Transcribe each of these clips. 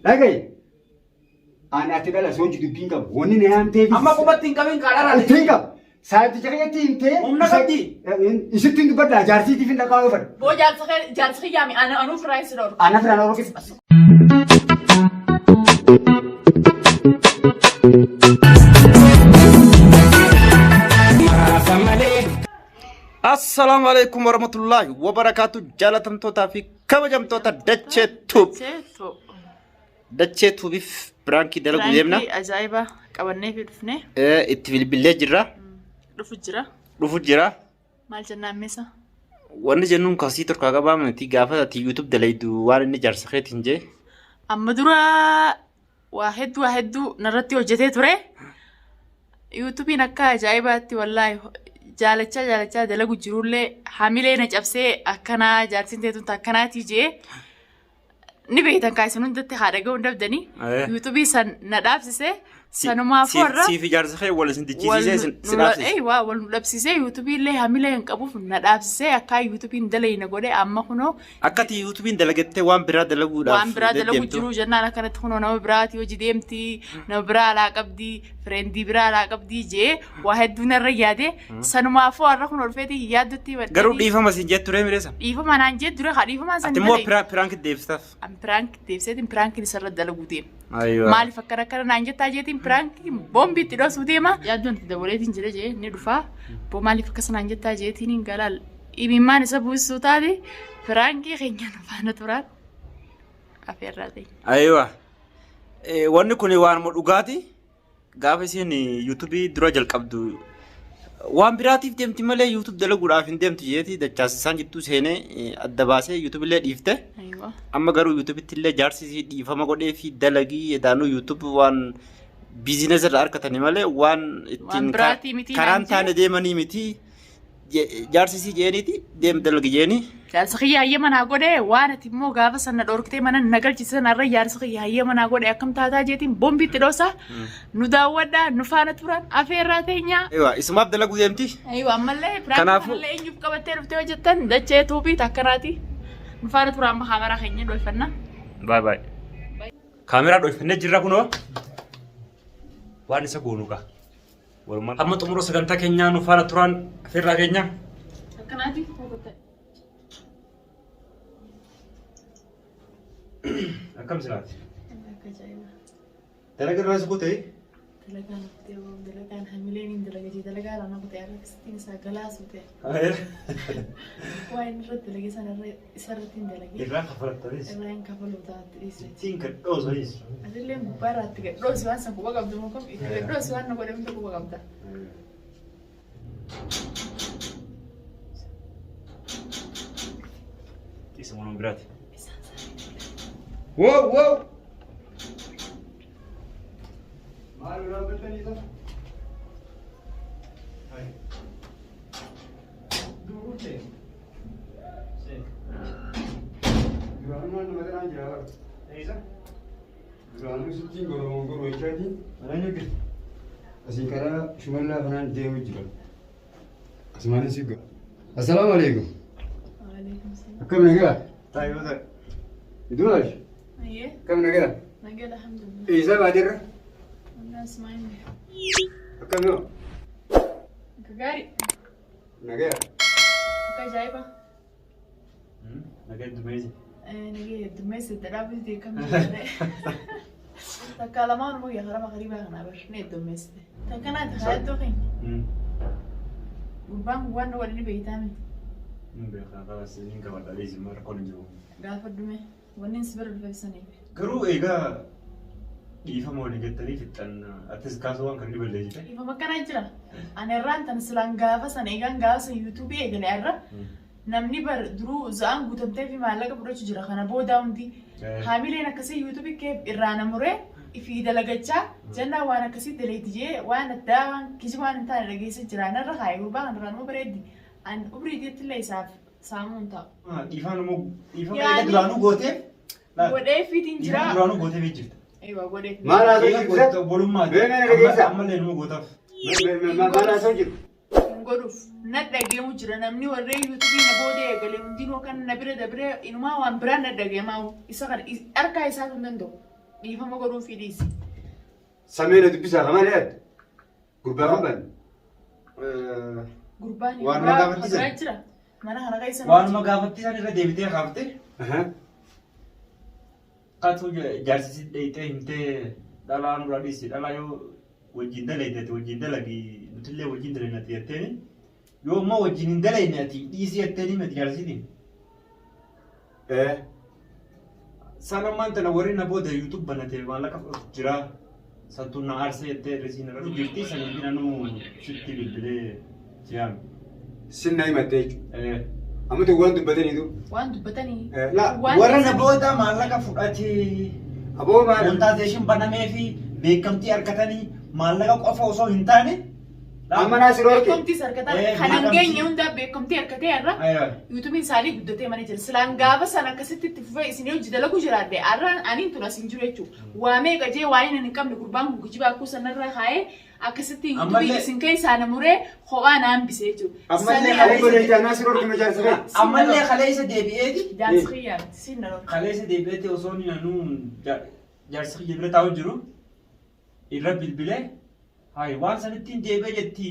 Dhaga'i. Ani ati dhala soonji dubbiin qabu. Wanni na yaamteef. Amma qubatti hin qabin kaadharaa. Ittiin qabu. Saayibticha kiyyatti himtee. Humna qabdi. Isitti hin dubbadhaa jaarsiitiif hin dhaqaa yoo fedhe. Boo jaarsa kiyyaami ana anuuf irraa hin dhorku. Ana firaan horokis. Assalaamu alaikum warahmatullaahi wabarakaatu jaalatamtootaa fi kabajamtoota Dachee Tube. Dachee Tuubiif piraankii dalaguu deemna. Piraankii ajaa'ibaa qabannee fi dhufnee Itti bilbillee jirra. dhufu jira. Dhufu jira. Maal jennaan meesa? Wanni jennuun kasii torkaa qabaa miti gaafa ati YouTube dalaydu waan inni jaarsa keetiin jee. Amma dura waa hedduu waa hedduu narratti hojjetee ture. Yuutuubiin akka ajaa'ibaatti wallaahi jaalachaa jaalachaa dalagu jirullee hamilee na cabsee akkanaa jaartiin teetuun akkanaatii jee ni beektan kaa isin hundatti haadha ga'uu hin dhabdanii yuutuubii san na dhaabsise sanumaafuu har'a Siif ijaarsa kee wal isin dichisiisee isin si dhaabsise. Waa wal nu dhabsisee yuutuubii illee hamilee hin qabuuf na dhaabsisee akka yuutuubiin dalayna godhe amma kunoo Akka ati yuutuubiin dalagattee waan biraa dalaguudhaaf waan biraa dalagu deddeemtu. jiru jennaan akkanatti kunoo nama biraati hojii deemti nama biraa alaa qabdi fireendii biraa alaa qabdi jee waa hedduu narra yaade sanumaafuu har'a kun olfeeti yaaddutti himadhee Garuu dhiifama siin jette turee mireessa. Dhiifama naan jee dure haa dhiifamaan san Ati immoo dalee. piraank deebistaaf. An piraank deebiseetiin piraankiin isarra dalaguu deema. Ayyoo. Maaliif akkana akkana naan jettaa jeetiin piraankiin boombii itti dhoosuu deema. Yaaddoon itti dabaleetiin jira jee ni dhufaa. Boo maaliif akkas naan jettaa jeetiin hin galaal. Imimmaan isa buusisuu taate piraankii keenya nu faana turaan afeerraa ta'e. Ayyoo. Wanni kun waanuma dhugaati. Gaafa isiin yuutuubii dura jalqabdu waan biraatiif deemti malee yuutuub dalaguudhaaf hin deemtu jeeti dachaas isaan jidduu seenee adda baasee yuutuub illee dhiifte. Ayyoo. Amma garuu yuutuubitti illee jaarsi isii dhiifama godhee fi dalagii edaanuu yuutuub waan biizinesa irraa argatanii malee waan ittiin biraatii miti karaan naan jee. taane deemanii miti. Jaarsi isii jeeniiti deem dalagi jeeni. Jaarsi kiyya hayyama naa godhe waan ati immoo gaafa sana dhorktee mana na galchite sana irra jaarsi kiyya hayyama naa godhe akkam taataa jeetiin bombi itti dhoosa nu daawwadhaa nu faana turan afeerraa teenyaa. Ewa isumaaf dalaguu deemti. Aywa ammallee piraankii Kanaafuu- kanallee eenyuuf qabattee dhuftee hojjettan dachee tuubii takkanaati. Nu faana turan amma kaameraa keenya dhoyfanna. Baay baay. Kaameraa dhoyfannee jirra kunoo. Waan isa goonu gaa. Walumaan hamma xumura sagantaa keenyaa nu faana turaan afeerraa keenya. Akkanaati. Akkam silaati? Akka ajaa'ibaa. Dalaga irraa si kutee? Dalagaan kutee dalagaan hamileen hin dalagate dalagaa irraa na kutee akkasittiin isaa galaasuu ta'e. Waa inni irratti dalage sana irra isa irratti hin dalage. Irraa kafalattanis. Irraa hin kafaluu taate dhiise. Ittiin gad dhoosanis. Atillee gubbaa irraa itti gad dhoosi waan san quba qabdu moo kam itti gad dhoosi waan na godhe hunda quba qabda. Isa waan biraati. Wow wow. Maal biraan bilbilanii isa? Duraanuu nama kanaan jira bara. Eessa? Duraanuu sittiin goromoon goroo jechaati. Mana jirti. Asiin karaa shumallaa kanaan deemu jira. Asumaanis si ga'a. Assalaamu alaikum. Waalaikum salaam. Akkam nagaa? Taayoo ta'e. Idumash. Ayyee. Akkam nagaa? Nagaa alhamdulillah. Eessaa baateerra? Wallah Ismaa'il. Akkam yoo? Akka gaarii. Nagaa. Akka ajaa'iba. Nagaa heddummeessi. Nagee heddummeessi itti dhaabbitti akkam jedhee. Takka lamaan immoo yaa karaa makariibaa kanaa bar ni heddummeessite. Takka naati haadhoo keenya. Gurbaan kun waan waliin beektaa miti. Beekaa kanas niin qabadha dhiisi rakkoon hin jiru. Gaafa dhume wanni si bira dhufeef saniif. Garuu egaa dhiifama walii gattanii fixxan atis kaasuu waan kan ni balleessite. Dhiifama akkanaa jira. Ani irraan tan silaan gaafa sana eegaan gaafa sana yuutuubii eegale irra namni bar duruu za'aan guutamtee fi maallaqa fudhachu jira kana boodaa hundi haamileen akkasii yuutuubii kee irraa na muree ifii dalagachaa jennaan waan akkasii daleeti jee waan addaa waan kijiba waan hin taane dhageessa jira narra kaa'e gurbaa kanarraa nama bareeddi an umrii teettillee isaaf saamuu hin ta'u. Dhiifama immoo dhiifama Yaani- eega duraanuu gooteef. Godheefiitiin jira. Dhiifama duraanuu gooteef jirta. Eewa godheef. Maal haasa'u Eega jirtu? goote obbolummaa. Mee mee dhageessaa? Ammallee numa gootaaf. Maal haasa'u jirtu? Hin godhuuf. Na dhageemu jira namni warreen yuutuubii na booda eegale hundinuu kan na bira dabree inumaa waan biraan na dhageemaa isa kana harkaa isaatu hin danda'u. Dhiifama godhuu fi dhiisi. Samee na dubbisaa kamaa dhiyaate. Gurbaa kan baane. Gurbaan Waan biraa na gaafachiisan? biraa jira. Mana kana keessa Waanuma gaafattisan irra deebitee kaaftee katu jaarsisi dheeyxee himtee dhalaa nurraa dhiisi dhalaa yoo wajjin dalayte ati wajjin dalagi nutillee wajjin dalayna ati jetteeni yoo immoo wajjin hin dalayne ati dhiisi jetteeni miti jaarsisiitiin. San ammaan tana warri na booda YouTube banate maallaqa fudhatu jira. Santuun na aarsee jettee risiin irra jirti saniif anuu sitti bilbilee si yaame. Sinna himatte jechuudha. Amma tokko waan dubbataniitu. Waan dubbatanii. La Waan Warra na dhiisanii. booda maallaqa fudhatee aboo maal? monetization banamee fi beekamtii argatanii maallaqa qofa osoo hin taane. Amma naa si dhorke. Beekamtiis argatan kan hin geenye hundaa beekamtii argatee irra yuutuubiin isaanii guddatee mana jira. Silaan gaafa san akkasitti itti fufee isin hojii dalagu jiraadde har'aan aniin tun as hin jiru jechuudha. Waa meeqa jee waa inni hin qabne gurbaan kun geejjiba akkuu sanarra kaa'ee akkasitti yuutuubii isin keessaa na muree kophaa na hambise jechuudha. Ammallee Sanii Obbo Leencaa naa si dhorke ma jaarsa kee? Ammallee kaleessa deebi'eeti. Jaarsi kiyyaa miti siin na dhorke. Kaleessa deebi'eeti osoo inni nanuu jaarsi kiyya bira taa'u jiru irra bilbilee hayi waan sanittiin deebi'e jetti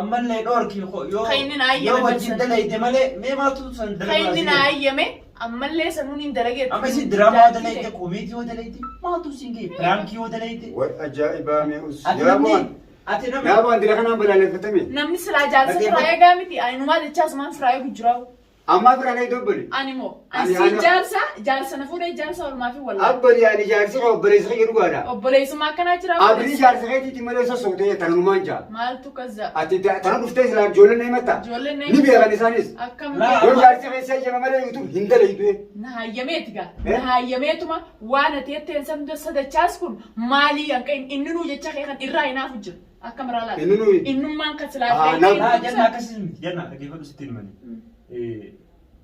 ammallee dhoorki yoo Kan inni na ayyame yoo wajjin barsan. dalayte malee mee maaltu san Kan inni na dalagaa ayyame ammallee sanuun hin dalageetti. amma isin diraamaa yoo dalayte koomeetii yoo dalayte maaltu isin ga'e piraankii yoo dalayte Way ajaa'ibaa mee us. ati Yaa namni bu'aan. ati namni Yaa bu'aan dira kanaan balaaleffatame. Namni silaa jaarsa firaa eegaa miti. Ani numaa jechaa asumaan firaa eegu jiraa'u. Ammaa biraan eegdoo obbole. Ani moo Ani ani jaarsa jaarsa na fuudhee jaarsa olmaa fi wallaa. Abbali ani jaarsi kee obboleessa kee dhugaadha. Obboleessummaa akkanaa jira. Abrii jaarsa keetiiti malee sossootee tanumaan jaa. Maaltu kaza? Ati tana dhuftee islaam ijoolleen na himatta. Ijoolleen na Ni beekan isaanis. Akkam Laa. Yoo jaarsi keessa ijama malee YouTube hin dalaytu. Na hayyameeti gaa. Na hayyameetuma waan ati jetteen san sadachaas kun maalii hanqa inni nuu jecha kee kan irraa hinaafu jira. Akka maraa laata. Inni nuu- Innummaan kan Ah, silaa Laa janna akkasii miti janna dhaggeeffadhu sitti himani.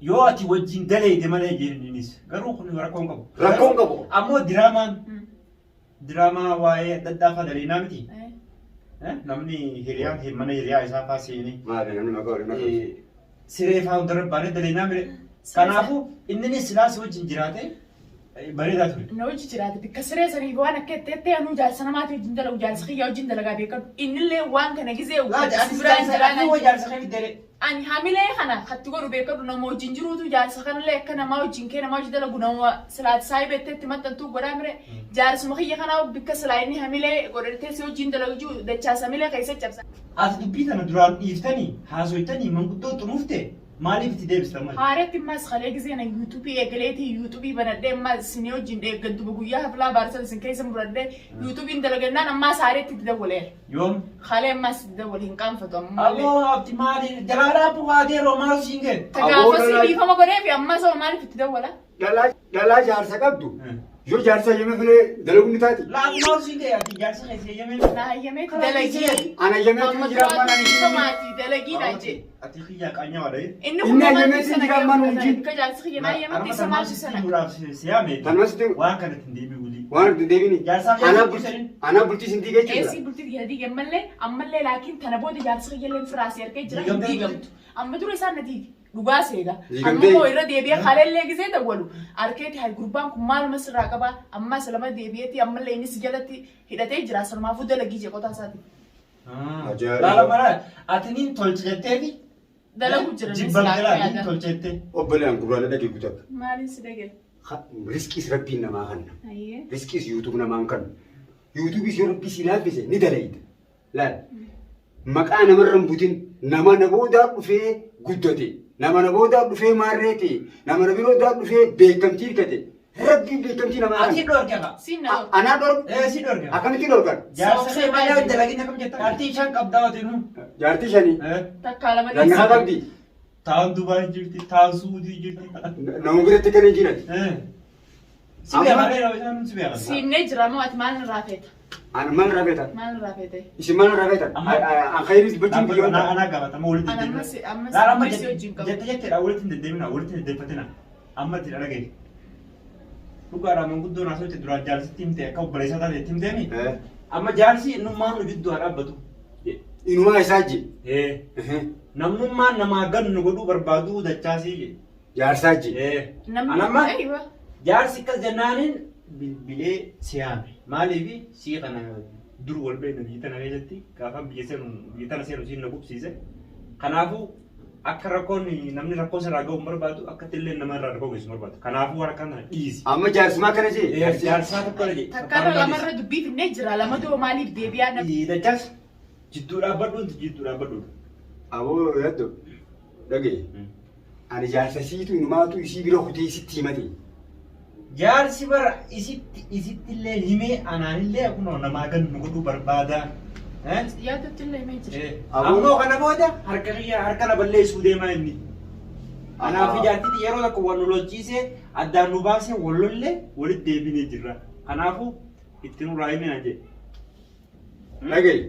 Yoo ati wajjin dalayte malee jedhin innis garuu kun rakkoo hin qabu. Rakkoo hin qabu. Ammoo diraamaan diraamaa waa'ee adda addaa fa'aa dalaynaa miti. Namni hiriyaan mana hiriyaa isaa fa'aa seenee Maali namni maqaa waliin maqaa. siree fa'aa hundarra baanee dalaynaa mire. Kanaafuu inni silaas wajjin jiraate bareedaa ture. Na hojii jiraate bikka siree sanii waan akka itti anuu jaarsa namaati wajjin dalagu jaarsa kiyyaa wajjin dalagaa beekadu. Innillee waan kana gizee Laa si biraan ati jiraan. jaarsa kee fiddeere. Ani hamilee kana katti godhu beekadu nama wajjin jiruutu jaarsa kanallee akka namaa wajjin kee namaa wajjin dalagu nama silaati saayii itti maxxantuu godhaa mire jaarsuma kiyya kanaa bikka silaa inni hamilee godhatee si wajjin dalagu jiru dachaas hamilee keessa cabsa. Ati dubbii tana duraan dhiiftanii haasoytanii manguddoo xumufte maaliif itti deebista maali? Haaretti ammas kalee gisee na yuutuubii eegaleetii yuutuubii banadhee ammas isin wajjin eeggaddu guyyaa haflaa baarsan isin keessa muradhee yuutuubiin dalagannaan ammas haaretti itti dawwaleera. Yoom? Kalee ammas itti dawwale hin qaanfatu ammallee. Aboo abdi maali jalaalaa bu'aatee roomaa siin ga'e. Tagaafas dhiifama godhee fi ammas hoo maaliif itti dawwala? Dhalaa jaarsa qabdu. Yoo jaarsa hayyame filee dalaguun ni taati. Laatu maal siin ga'e ati jaarsa keessa eeyyamee. Na hayyamee dalagii. Ana hayyamee Amma jira ammaan ani dhiifamaati dalagii naa jee. Ati kiyyaa qaanyaa wadha. Inni Inni hayyamee si jira ammaan hojii. Bikka jaarsi kiyya na hayyamatti isa maaltu sana. Siyaame. Tanuma sitti Waan kanatti hin deebi'u wuli. waan itti deebini. Jaarsaa fi Anaa bultii bultii sanii. anaa bultii sin diigee Eessi jechuudha. bultii kiyya diige ammallee ammallee laakiin tana booda jaarsi kiyya illee firaasii harkee jira hin Diigamtee diigamtu. Amma dura isaan na diige. Dhugaa seega. Amma Diigamtee. immoo irra deebi'ee kaleellee gisee dawwalu. Harkeeti hay gurbaan kun maaluma sirraa qaba ammas lama deebi'eeti ammallee innis jalatti hidhatee jira sanumaafuu dalagii jee qotaa isaati. Ajaa'iba. Laala mara ati niin tolche jetteeti. Dalagu jira. Jibban jalaa niin tolche jettee. Obboleeyyan gurraalee dhagee guutaa. Maaliin si dhagee? Riskiis rabbiin namaa kenna. Ayyee. Riskiis yuutuub namaan kennu. Yuutuubis yoo rabbii si laaffise ni dalayta. Laal. Maqaa namarra hin butin nama na boodaa dhufee guddate. Nama na boodaa dhufee maarree ta'e. Nama na biroodaa dhufee beekamtii hirkate. Rabbiin beekamtii namaa Ati kenna. dhorke haa. Siin na dhorka. Anaa dhorku. Ee si dhorke. Akkamitti dhorkan? Jaarsa kee malee dalagin akkam jetta. Jaartii shan qabdaa ati nu. Jaartii shanii. Takkaa lama Langaa qabdi. Taan Dubaay jirti, taan Suudii jirti. Nama biratti kan hin jiran. Si beekan isaan si beekan. Siinee jira moo ati maal irraa feeta? Ani maal irraa feetan? Maal irraa feete? Isin maal irraa feetan? An khayriis gochuun biyyoota. Anaa gaafatama walitti Ani deddeebina. ammas ammas Laala amma si wajjin qabu. jette jetteedha walitti hin deddeebina walitti hin deddeeffatina. Amma itti dhalagee. Dhugaadhaa manguddoon haasawte duraan jaarsitti himte akka obboleessaa taate itti himteemi. Amma jaarsi innummaan nu jidduu haa dhaabbatu. Inumaa isaa je. Namnummaan namaa gannu godhuu barbaadu dachaasii je. Jaarsaa je. Namni Anamma aywa. jaarsi akkas jennaaniin Bilbilee si yaame. Maaliif sii kana dur wal beekna biyya tana keessatti gaafa biyya seenu biyya tana seenu siin na qubsiise. Kanaafuu akka rakkoon namni rakkoo sirraa gahu hin barbaadu akka illee nama irraa rakkoo geessu hin barbaadu. Kanaafuu waan akkana kana dhiisi. Amma jaarsumaa kana jee. Jaarsaa tokko na jee. Takkarra lamarra dubbii finnee jira lama doo maaliif deebi'aa namni. Dachaas jidduu dhaabbadhuun jidduu dhaabbadhuudha. Aboo yaddo dhagaye. Ani jaarsa siitu inumaatu isii bira kutee sitti himate. Jaarsi bara isitti isittillee himee anaanillee kunoo namaa gannu godhuu barbaada. Yaadatti illee himee jira. Ammoo kana booda harka kiyya harka na balleessuu deemaa inni. Anaaf ijaartiti yeroo tokko wal nu lolchiisee addaan nu baasee wal lollee walitti deebinee jirra. Kanaafuu itti nurraa himee na jedhe. Dhagaye.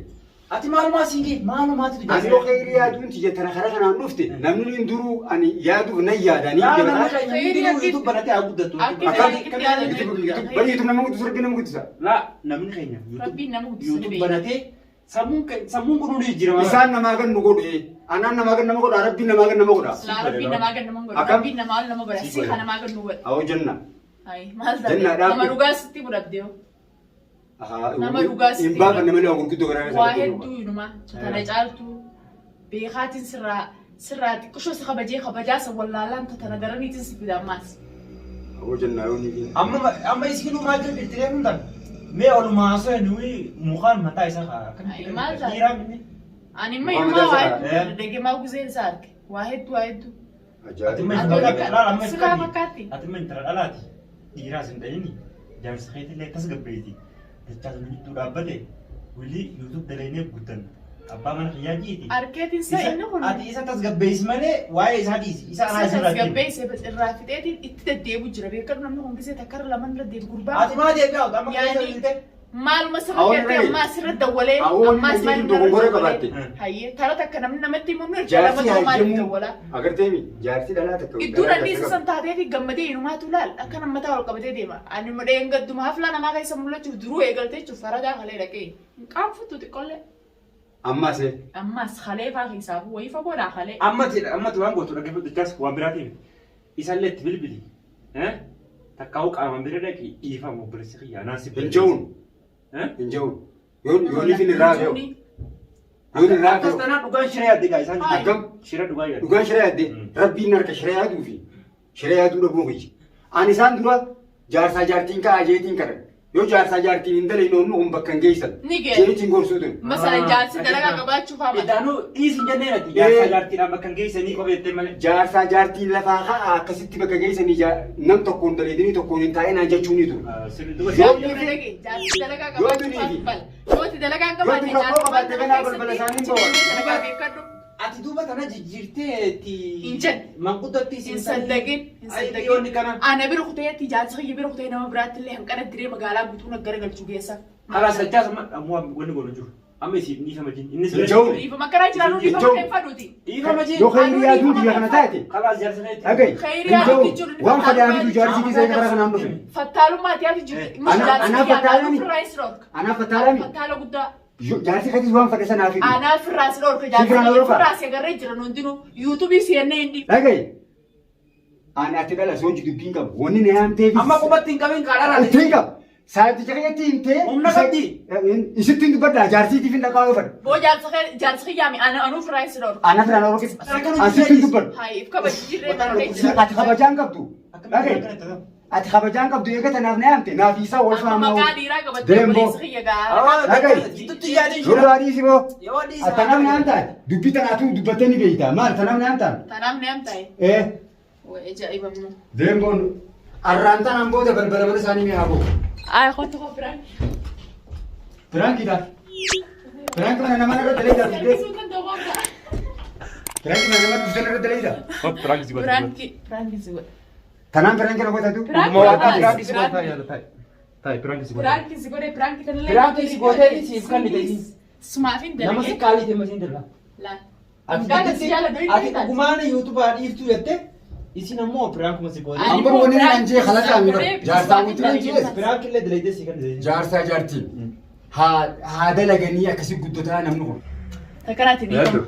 Ati maalumaa siin ga'e maalumaatu Ani yoo kheyrii yaaduun tiyya tana karaa kanaan dhufte namni hin duruu ani yaaduuf nan yaada ni jira. YouTube banatee haa guddatu. Bari YouTube nama guddisa rabbi nama guddisa. Laa namni keenya Rabbiin nama guddisa ni YouTube beeka. banatee sammuun sammuun kun hundi jijjiirama. Isaan namaa gan nu godhe anaan namaa gan nama godha rabbiin namaa gan nama godha. Laa rabbiin namaa gad nama godha. Akkam? Rabbiin namaa ol nama godha. Si kan namaa gad nu godha. Awoo janna. Ayi maal Jannaa taate? dhaabde. Nama dhugaa sitti fudhatte yoo. Nama dhugaa sitti Hin baafanne malee waan gurguddoo garaa Waa hedduu inuma tana caaltu beekaatiin sirraa sirraa xiqqishoo si kabajee kabajaa san wallaalaan tana daraniitiin si fida ammaas. Awoo jannaa yoo ni Amma amma isiin maal jedhu itti hundan mee olumaa haasoo nuyi mukaan mataa isaa kaa Ay, maal taate? dhiiraa minni. Ani imma Mukaan inumaa waa mataa hedduu dadhagee maa guzeen isaa arge. Waa hedduu waa hedduu. Ati imma Ajaa'iba. intala dhalaa amma Sirraa fakkaatti. Ati imma intala dhalaati. Dhiiraas hin ta'ini. Jaarsa keetillee tasgabbeeti. Dachaas nu gidduu dhaabbate. Wilii YouTube dalaynee guddanna. Abbaa mana kiyyaa jiiti. Arkeetiin sa inni kun. Ati isa tasgabbeessi malee waa'ee isaa dhiisi. Isa anaa Isa isirraa deemi. tasgabbeesse irraa fixeetiin itti deddeebi'u jira. Beekadhu namni kun gisee takkarra lamaan irra deebi gurbaa. Ati maa deebi'aa amma keessa Yaani- bilte. Maaluma sirra Awwaal galtee ree. ammaa sirra dawwalee Awwaal ammaas ree maal dogongora qabaatte. Hayyee tara takka namni namatti himu nu Jaarsi lama maaliif hayyamuu dawwalaa? agarteemi jaarsi dhalaa takka. Iddoo dhandhi isa san taatee fi gammadee inumaatu laal akka nama mataa ol qabatee deema. Ani madheen gadduma haflaa namaa keessa mul'achuuf duruu eegaltee jechuuf faradaa kalee dhaqee. Hin qaanfattu xiqqollee. Ammas Ammas kalee faa keessaa wayii fagoodhaa kalee. Ammati ammati waan gootu dhaggeeffatu dachaas waan biraa deemi. Isallee itti bilbili. Takkaa'uu qaamaan bira dhaqi dhiifama obboleessi kiyya anaan si hin ja'uun hin ja'uun yoon ifin irraa fe'u yoon irraa Akkas fe'u tanaan dhugaan shira yaadde gaa isaan Hai. Akkam? Shira dhugaa yaadde. Dhugaan shira yaadde rabbiin harka shira yaaduu fi shira yaaduu dhabuu kiyya. Ani isaan dura jaarsaa jaartiin ka'a jeetiin kadhan. Yoo jaarsaa jaartiin hin dalagne onni kun bakka hin geessan. Ni geessu. Jeetiin gorsuu tun. Masalan jaarsi dalagaa qabaachuu faa mala. Idaanuu dhiisi hin jenneen ati jaarsaa jaartiidhaan bakka hin geessanii qofa jettee malee. Jaarsaa jaartiin lafaa ka'a akkasitti bakka geessanii nam tokkoon dalaydanii tokkoon hin taa'inaan jechuun ni ture. Sirri duba Yoo Jaarsi dalagaa Yoo qabaachuu faa duniifi. mala. Yoo ati dalagaa hin Yoo qabaanne ati rakkoo jaarsi qabaatte ganaa balbala isaanii hin bawan. dalagaa beekadhu. Ati duuba tana jijjiirtee itti. Hin jenne. Manguddootti Hin saddaqin. Hin Ay, yoonni kana. Ana bira kuteetti jaarsi kiyya bira kutee nama biraatti illee hanqana diree magaalaa guutuu naggara galchuu geessa. Karaa dachaas amma ammoo wanni godhu jiru. Amma isiif dhiifama jin. Innis Hin ja'uun. Dhiifama akkanaa jiraannu Hin dhiifama ja'uun. kan fadhuuti. Dhiifama jin. Yoo khayrii yaaduu biyya kana taate Kalaas jaarsa keetti. dhaga'i. Khayrii Hin yaaduu ja'uun. jechuun Waan fadhaa fidu jaarsi keessaa karaa kanaan dhufe. Fattaalummaa ati yaadu jirti. Anaaf fattaalami. Firraa si dhorka. Anaaf fattaalami. Fattaala guddaa. Jaarsi keetis waan fadhe sanaa fidu. Anaaf firraa si dhorka. Si firraa na Jaarsi dhorka? firraa si agarree jiran hundinuu yuutuubii seennee hin dhiifne. Dhaga'i. Ani ati dhala soonji dubbiin qabu. Wanni na yaamteefis. Amma qubatti hin qabin kaadhaa Ittiin qabu. Saayiticha keessatti himtee. Humna qabdi. Isittiin dubbadhaa jaarsiitiif hin dhaqaa yoo fadhe. Boo jaarsi kiyyaami anuu firraa si dhorka. Ana firaan orokis. Asittiin dubbadhu. Hayi if kabaji jirree mana kee jira. Ati kabajaan qabdu. Dhaga'i. Ati kabajaan qabdu eega tanaaf na yaamte naaf isaa wal Amma faamaa. maqaa dhiiraa qabattee Deemboo. obboleessi kiyya gaara. Dhaga'i. Jidduutti yaadin shira. Durraa dhiisi boo. Yoo dhiisa. Tanaaf na yaamtaati. Dubbii tanaatu dubbattee ni beekta. Maal tanaaf na yaamtaan? Tanaaf ni amtaa'e. Ee. Waa ajaa'ibammoo. Deemboon arraan tanaan booda balbala mana isaanii ni haa boo. Ay kottu koo biraan. Piraankiidha. Piraanki mana nama irra dalagaa fiddee. Harkisuu danda'u qofa. Piraanki mana nama dhuftan irra dalagaa. Piraanki si godha. Piraanki piraanki si godha. Tanaan piraanki na godhatu. Piraanki Piraanki si godha. Taa'e piraanki si godha. Piraanki si godhe piraanki kanallee. Piraanki si godhee siif kennite isiin. Sumaaf hin Nama si dalagee. qaalii ta'e masiin dallaa. Laal. Ati Gaana si jala doyii ati dhugumaan yuutubaa dhiiftuu jettee isin ammoo piraankuma si godhe. Ani Amma wanni naan jee halaqa mi bara. Jaarsaa Piraanki guutuu naan jees. Piraanki illee dalaydee si kennite. Jaarsaa jaartiin haa haa dalaganii akkasii guddataa namni kun. Takkanaatiin dhiifama.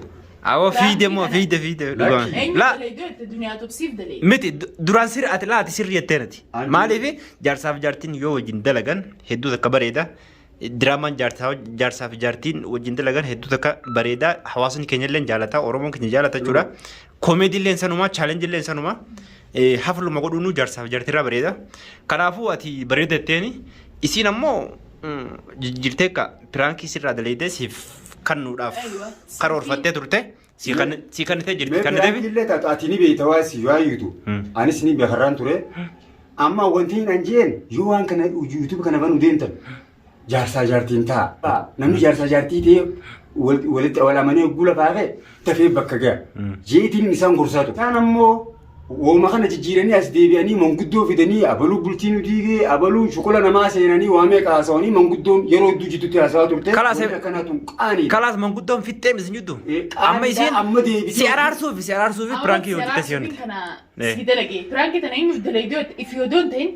Awwa fiide moo fiide fiide dhugaan. Eenyu Laa dalaydoo jette duniyaa tubsiif dalayde. miti duraan sirri ati laa ati sirri jettee nati. Ani- Maaliif jaarsaaf jaartiin yoo wajjin dalagan hedduu takka bareeda. Diraamaan jaarsaaf jaartiin wajjin dalagan hedduu takka bareeda. Hawaasni keenya illee jaalata Oromoon keenya jaalata jechuudha. Koomeedii illee sanuma chaalenjii illee sanuma. Hafluma godhuunu jaarsaaf jaartiirraa bareeda. Kanaafuu ati bareeda jetteeni isiin ammoo jijjiirtee ka piraankii sirraa dalaydee siif kannuudhaaf Aywa. karoorfattee turte sii kan sii kannitee jirti Mee kanniteefi. piraankii illee taatu ati ni beekta waa si waa yuutu. Anis ni beekarraan ture. Amma wanti hin anjeen yoo waan kana yuutuub kana banuu deemtan jaarsaa jaartiin ta'a. Namni jaarsaa jaartii ta'ee walitti wal amanee gula baafee dafee bakka ga'a. Jeetiin isaan gorsaa ture. Isaan ammoo wooma kana jijjiiranii as deebi'anii manguddoo fidanii abaluu bultii nu diigee abaluu shuqula namaa seenanii waa meeqa haasawanii manguddoon yeroo hedduu jidduutti haasawaa turte. Kalaas Wanti akkanaa tun qaaniidha. Kalaas manguddoon fixxee miti jiddu. Qaaniidha, Amma isiin amma deebitee- si araarsuufi si araarsuufi piraankii hojjette si hojjette. Kana Eh. si dalage. Piraankii tana eenyuuf dalagdee jette if yoo doon ta'in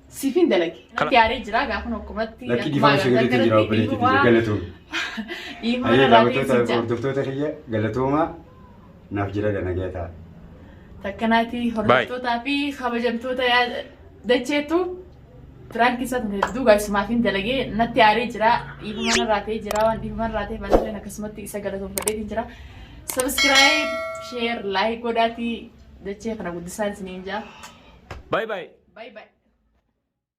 siif hin dalage. Kala- Yaaree jira gaafa akkumatti. Lakkii dhiifama si godhetu jira obboleettii tiyya galatoom. Dhiifama Ayyee irraa ta'e daawwattoota si jaa. hordoftoota kiyya galatoomaa naaf jira nagaa ta'a. Takkanaati hordoftootaa fi kabajamtoota dacheetu piraankii isaa tun hedduu gaasumaaf hin dalagee natti aaree jira. Dhiifama irraa ta'e jira waan dhiifama irraa ta'e malee akkasumatti isa galatoomfadheetiin jira. Subscribe, share, like godhaatii dachee kana guddisaa isiniin jaa. Bye bye. Bye bye.